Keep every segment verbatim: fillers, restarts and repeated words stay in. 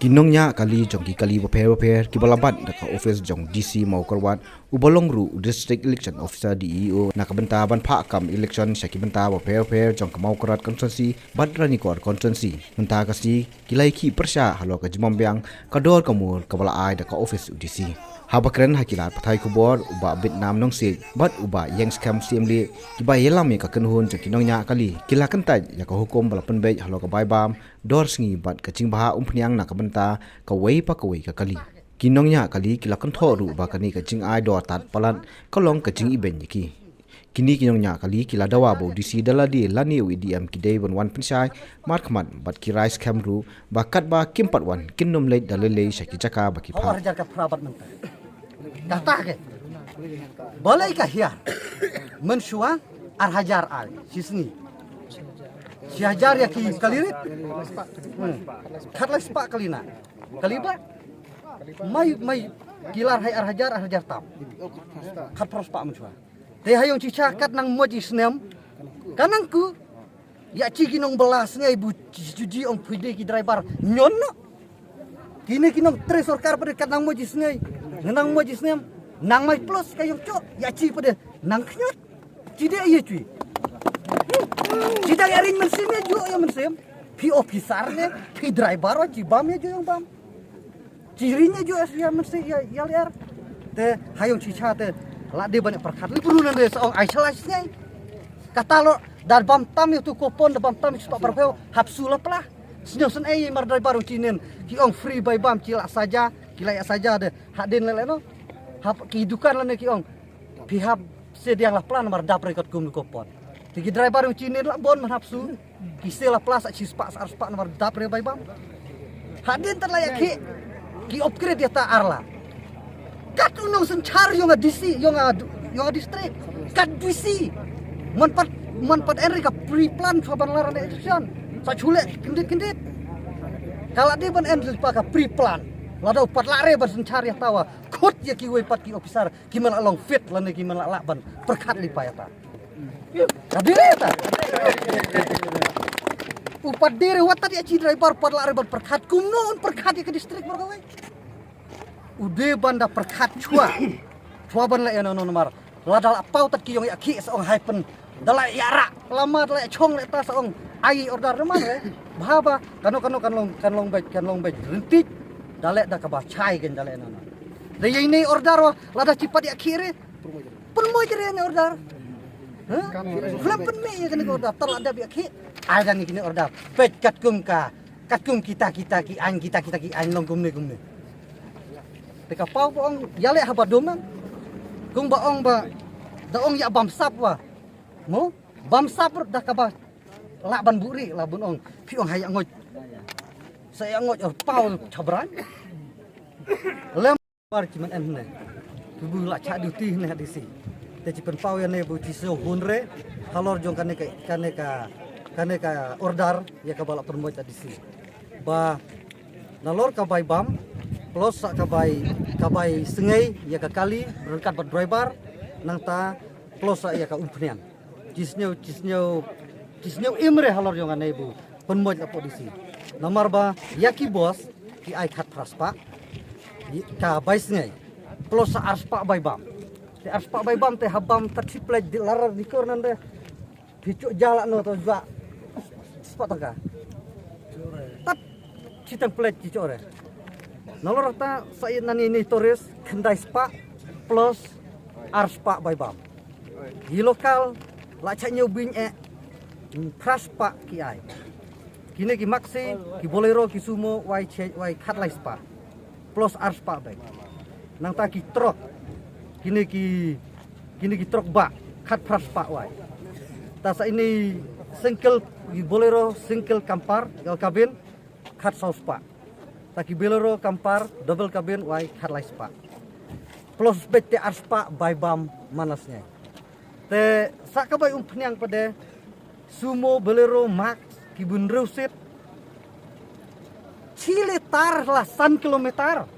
Ki nongñiah kali jong ki kali bapher bapher kiba la bat da ka ophis jong D C Mawkyrwat, uba long ruh u District Election Officer, D E O, na ka bynta ban phah kam election sha ki bynta bapher bapher jong ka Mawkyrwat constituency bad Ranikor constituency. Mynta ka sngi ki la ïakhih pyrshah halor ka jingbym biang ka dor ka mur kaba la ai da ka ophis u D C. Haba kren ha ki lad pathai khubor, u Bah Bitnam Nongsiej bad u Bah Ïengskhem Siemlieh, kiba ïalam ïa ka kynhun jong ki nongñiah kali, ki la kyntait ïa ka hukum ba la pynbeit halor ka bai bam dor sngi bad ka jingbha umphniang na ka bynta kawei pa kawei ka kali. Ki nongñiah kali ki la kynthoh ruh ba kane ka jingai dor tad palat ka long ka jingibeiñ ïa ki. Kine ki nongñiah kali ki la dawa ba u D C da lade lane u A D M ki dei ban wan pynshai markhmat bad ki rai skhem ruh ba katba kim pat wan kin nym leit da lei lei sha ki jaka ba ki phah. Ar hajar ka phra bad mynta. Kata ke. Balei ka hiar? Mynshuwa ar hajar ai shi sngi. Shi hajar ïa ki kali rit. Hmm. Khatlai spah kali na. Kali ba? Mai, mai ki la ai ar hajar, ar hajar tam. Khatphra spah mynshuwa. Te ha ïong chicha kat nang mo ji snem. Ka nang ku. Ïa chi ki nongbylla sngi bu chi, chi, chi ong phi de ki driver ñion noh. Kine ki nongtrei sorkar pat de kat nang mo ji sngi. Nang mo ji snem. Nang mai plus ka ïong chok. Ïa chi pat de nang khñiot. Chi de ïa chi. Chi de ïa ring mynsiem ïa ju ïa mynsiem. Phi officer ne, phi driver o chi bam ïa ju ïong bam. Chi ring ïa ju ïa mynsiem ïa, ïa lyer. Te ha ïong chicha te la de ban pyrkhat li bru nan de sa ong ai shalai sngi. Kata lo da bam tam ïa tu coupon, da bam tam ïa tu spah pyrphew, hap su la pla. Sngew sngewsih mar driver u chinen ki ong free bai bam, ki la saja, ki la ïa saja de. Hadien leh leh noh. Hap ki dukan lane ki ong phi hap sediang la pla namar dap re katkum u coupon. Te ki driver u chinen la bun man hap su. Ki se la pla sa shi spah sa ar spah namar dap re bai bam. Hadien ta la ïakhih ki upgrade ïa ta ar la. Kat u nongsynshar ïong a D C, ïong a, ïong a district. Kat D C. Man pat, man pat en re ka pre-plan shuwa ban lar ne election. Sa chule kyndit kyndit. Ka la de ban en lypa ka pre-plan. Lada u pat la re ban synshar ïa ta wa khut ïa kiwei pat ki officer ki man la long fit lane ki man la lah ban pyrkhat lypa ïa ta. Ka dei re ta. U pat dei re wat ta ïa chi driver pat la re ban pyrkhat, kumno un pyrkhat ïa ka district baroh kawei. U dei ban da pyrkhat shuwa. Shuwa ban leh ïa no no namar lada la paw tat ki ïong ïakhih sa ong hai pyn. Da la ïa rak lama da la ïa chong leh ta sa ong ai order namar re. Bha ba kano kano kan long, kan long beit, kan long beit ryntih. Da leh da kaba chai kan da leh no no. Da ïa ine order wa lada chi pat ïakhih re. Pynmoi te re ne order. Ha? Khlem pynmih ïa kane ka order. Tang la dep ïakhih. Ai da ngi kine order. Peit katkum ka, katkum kita kita ki aiñ, kita kita ki aiñ long kumne kumne. Te ka paw ba ong ïa leh haba dum nang. Kumba ong ba da ong ïa bam sap wa. Mo bam sap da kaba lah ban buh ri la bun ong. Phi ong ha ïa ngoit. Sa ïa ngoit or paw chabran. Lem Par chi man em ne. Phi bu la chah duty ne ha D C. Te chi pynpaw ïa ne bu chi siew hun re halor jong kane ka, kane ka, kane ka order ïa kaba la pynmoi ta D C. Ba nalor ka bai bam plus sa ka bai, ka bai sngi ïa ka kali ryngkat bad driver nangta plus sa ïa ka umphniang. Chi sniew, chi sniew, chi sniew im re halor jong ane bu pynmoi la po D C. Namar ba ïa ki bos ki ai khatphra spah ka bai sngi plus sa ar spah bai bam. Te ar spah bai bam te ha bam ta chi plej di lar di kor nan de. Phi chuh ja la no to jwa spah tangka. Tat chi tang plej chi chuh re. Nalor ta sa ïa nani ni tourist khyndai spah plus ar spah bai bam. Ki local la chah ñiew beiñ eh phra spah ki ai. Kine ki maxi, ki Bolero, ki Sumo, wai cheh, wai khatlai spah. Plus ar spah bek. Nangta ki truck. Kine ki, kine ki truck ba khatphra spah wai. Ta sa ini single, ki Bolero single camper, eh, cabin, khatsaw spah. Ta ki Bolero camper double cabin wai khatlai spah. Plus bek te ar spah bai bam man la sngi. Te sa ka bai umphniang pat de Sumo, Bolero, Max ki bun reu sit. Chi litar la san kilometer.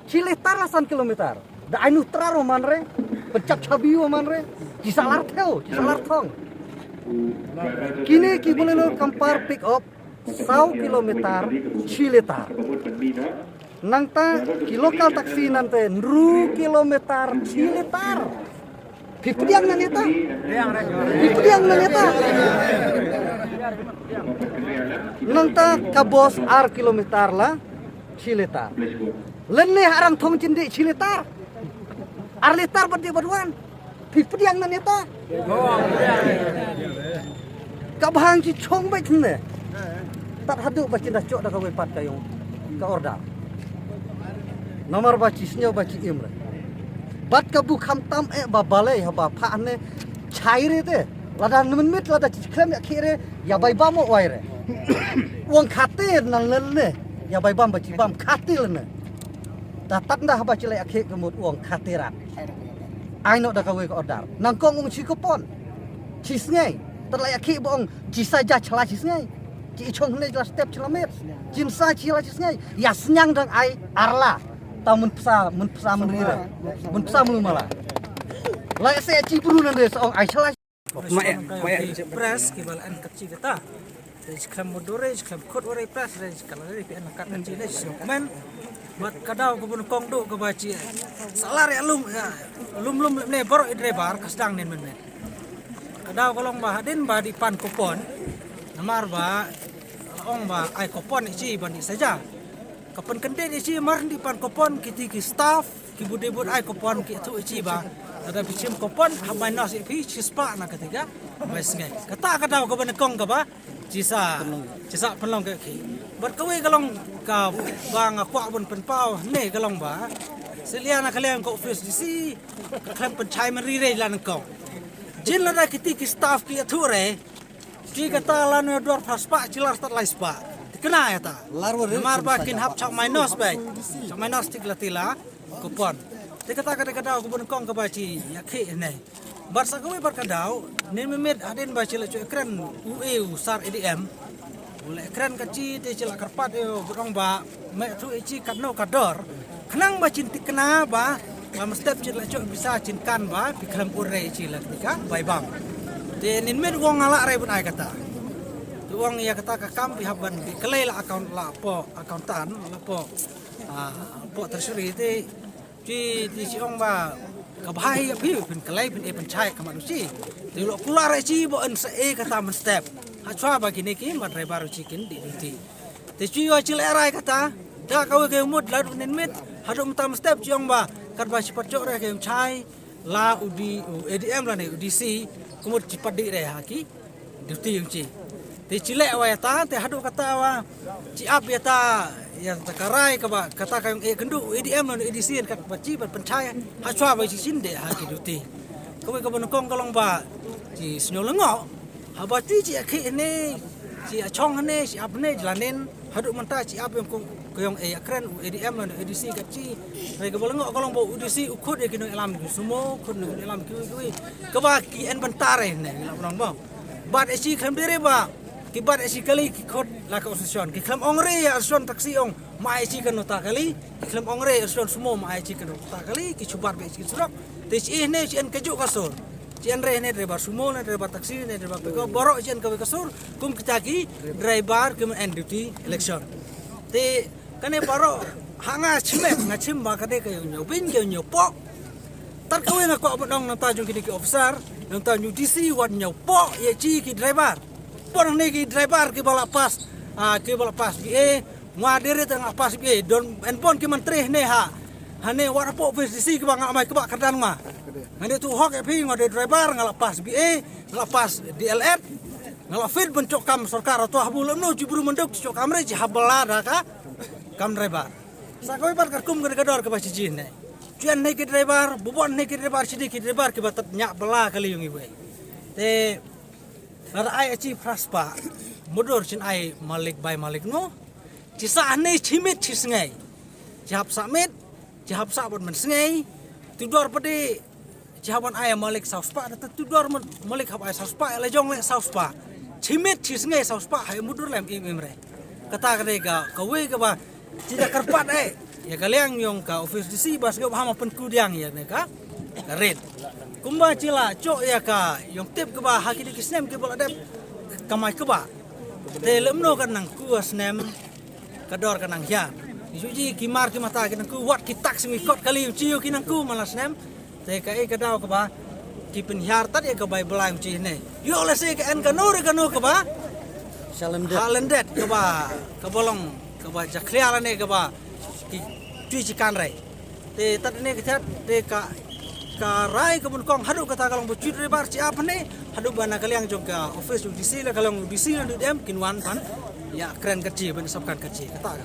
Chi litar la san kilometer. Da ai nu trar wa man re. Pynchap chabi wa man re. Chi sa lar thew, chi sa lar thong. Kine ki Bolero camper pick up. Saw kilometer shi litar. Nangta ki local taxi nangta hynriew kilometer shi litar. Phi pdiang na neta. Phi pdiang na neta. Nangta ka bos ar kilometer la shi litar. Lynne ha rang thong chin dih shi litar. Ar litar bad dih bad wan. Phi pdiang na neta. Ka bhang chi chong bad ne. Tat haduh ba chin da chok da ka wei pat ka yong ka order. Namar ba chi snyo ba chi im re. Bad ka bu kham tam eh ba balei ha ba pha ne chai re te. Lada nmen mit lada chi khlem ya khi re ya bai bam o wai re. Wang khate nan lel ne. Ya bai bam ba chi bam khate le ne. Ta tat da ha ba chi le ya khi ka mut wang khate rat. Ai no da ka wei ka order. Nang kong ung chi ko pon. Chi sngai. Tat la ya khi ba ong chi sa ja chla chi sngai. Chi i chong hne la step chla met. Chin sa chi la chi sngai. Ya snyang dang ai arla. Ta mun psa mun psa mun rira. Mun psa mun mala. La ya se chi bru nan de sa ong ai chla. Press ki bal an kat chi kata. Rej khlem mudore, rej khlem khut ore press, rej kala rej pi an kat chi ne sio men. Bat ka daw ka bun kong do ka ba chi. Salar ya lum ya lum lum ne baro i driver ka sdang nen men men. Ka daw ka long ba hadin ba di pan kupon. Namar ba la ong ba ai kupon i chi ban di saja. Ka pynkyndit i chi mar di pan kupon kiti ki staff ki budi bud ai kupon ki thu i chi ba. Lada pi chim kupon ha minus i pi chi spa na katiga. Bai sngai. Kata ka daw ka ban kong ka ba. Chi sa chi sa pynlong ka ki. Bat kawei ka long ka ba nga kwah bun pynpaw ne ka long ba. Selia na ka liang ka office di si ka khlem pynchai man ri re lan kong. Jin lada kiti ki staff ki athu re. Ki kata lan dor phra spah chi lar stat lai spah. Tikna ya ta. Namar ba kin hap chak minus bai. Chak minus tik la tila. Kupon. Te kata kata kata kupon kong ka ba chi ya khi ne. Bar sa kawei bar ka daw ne memit hadin ba chi la chu ekren u e u sar A D M. U la ekren ka chi te chi la karpat e u budong ba me thu e chi kat no ka dor. Khnang ba chin tikna ba ba mestep chi la chu bisa chin kan ba pi khlem ur re chi la tika bai bang. Te nin met wong ala re bun ai kata. Tu wong ya kata ka kam pi hap ban pi kelai la account la po accountant la po. Ah, po treasury te Chi ti chi ong ba ka bhai ya phi phin kalai phin e phin chai ka manu chi. Ti lo kular chi bo en sa e kata man step. Ha chwa ba kine ki ma driver chi kin di duty. Ti chi yo chi le rai kata da ka we ke mut la du nen mit. Ha du mata man step chi ong ba kat ba chi pat chok re ke chai la u di u A D M la ne u D C kumut chi pat di re ha ki. Duty yung chi. Te chi leh wa ya ta te hadu kata wa chi ap ya ta ya ta karai ka ba kata ka yung e kendu A D M no A D C ka ba chi ba penchai ha chwa ba chi chin de ha ki duty. Ka we ka ba nongkong ka long ba chi snyo lengo. Ha ba chi chi akhi ne chi achong ne chi ap ne jlanen. Hadu mynta chi ap yung ko ko yung e akren u A D M no A D C ka chi. Re ka ba lengo ka long ba u A D C u khut ya ki no ilam ki sumo khut no ilam ki wi ki wi. Ka ba ki en ban tare ne la nong ba. Bat e chi khlem dere ba ki bat e chi kali ki khot la ka association ki khlem ong re ya association taxi ong ma e chi kan nota kali ki khlem ong re association sumo ma e chi kan nota kali ki chubat be chi surok te chi ne chi en ka ju ka sur chi en re ne driver sumo ne driver taxi ne driver pickup boro chi en ka ka sur kum kita ki driver ki en duty election te kane boro ha nga chim nga chim ba ka de ka yo nyo bin ka yo nyo po Tar kawei nga kwah ban ong nangta jong kine ki officer, nangta jong D C wat ñiew poh ïa chi ki driver. Pon hangne ki driver ki ba la pass, ah, ki ba la pass B A, nga dei re tang la pass B A, don en pon ki man treh ne ha. Hangne wat hapoh office D C ki ba nga mai kaba kyrdan nga. Nga dei tu hok ïa phi nga dei driver nga la pass B A, nga la pass D L Ed, nga la fit ban chok kam sorkar to ha bu lem no chi bru mandok chi chok kam re chi ha bala da ka kam driver. Sa kawei pat ka kum ka dor ka ba chi ji ne. Chuan ne ki driver, bubon ne ki driver, chini ki driver ki ba tat ñiah bala ka liung iwei. Te lada ai achi phra spah, mudur chin ai malik bai malik ngo. Chi sah ne chi mit chi sngai. Chi hap sah mit, chi hap sah bot man sngai. Tu dor pade chi hap ban ai malik saw spah, da tu dor malik hap ai saw spah, la jong le saw spah. Chi mit chi sngai saw spah, hai mudur lem im im re. Kata ka dei ka, kawei ka ba Chi da kyrpad eh ïa ka liang yong ka office D C ba sngewbha ma pynkudiang ïa ne ka ka rit. Kumba chi la chok ïa ka yong tip kaba ha ki dei ki snem kiba la dep kamai kaba. Te lymno ka nang ku ha snem, ka dor ka nang hiar. Ki shu ji ki mar ki mata ki nang ku wat ki tak sing kot kali u chi ki nang ku man la snem. Te ka e ka daw kaba ki pynhiar tat ïa ka bai blai u chi ne. Ïoh lehse ka en kano re kano kaba. Shalyndet. Shalyndet kaba, kaba long, kaba jakhlia lane kaba ki tui chi kan rai. Te tat ne ka chat te ka, ka rai ka bun kong haduh kata ka long ba chit re bar chi ap ne haduh ba na ka liang jong ka office u D C la ka long u D C la du dem kin wan pan. Ïa kren ka chi ban sap kan ka chi kata ka.